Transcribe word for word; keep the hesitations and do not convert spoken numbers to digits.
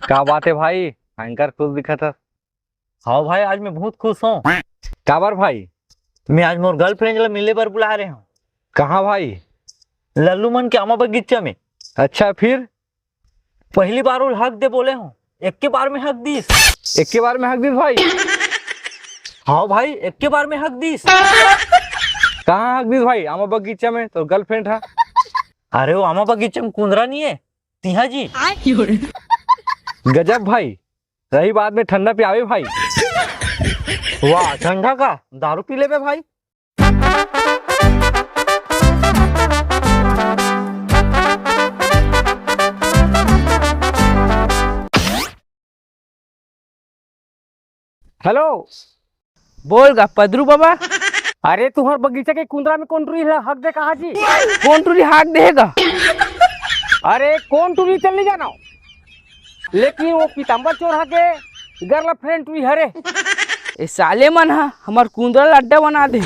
का बात है भाई, भयंकर खुश दिखत हस। हाँ भाई, आज मैं बहुत खुश हूँ। काबर भाई? मैं आज मोर गर्लफ्रेंड ला मिले बर बुला रहे हूँ। कहाँ भाई? लल्लू मन के आमा बगीचा में। अच्छा, फिर? पहली बार वो हक दे बोले हूँ, एक के बार में हक दीस। एक के बार में हक दीस भाई? हाँ भाई, एक के बार में हक दीस। कहाँ हक दीस भाई? आमा बगीचा में तो गर्लफ्रेंड है। अरे, वो आमा बगीचा में कुंदरा नहीं है, तिहा जी। गजब भाई। रही बात में ठंडा पियावे भाई। वाह, ठंडा का? दारू पी लेबे भाई। हेलो। बोल गा पदरू बाबा। अरे, तुहर बगीचा के कुंदरा में कोन टुरी ह-, हक दे कहा जी? कोन टुरी हक देगा? अरे, कोन टुरी चल नहीं जाना, लेकिन वो पीताम्बर चोर हके, गर्लफ्रेंड टुरी हरे। ए साले मन हा हमर कुंदरा ला अड्डा बना दे।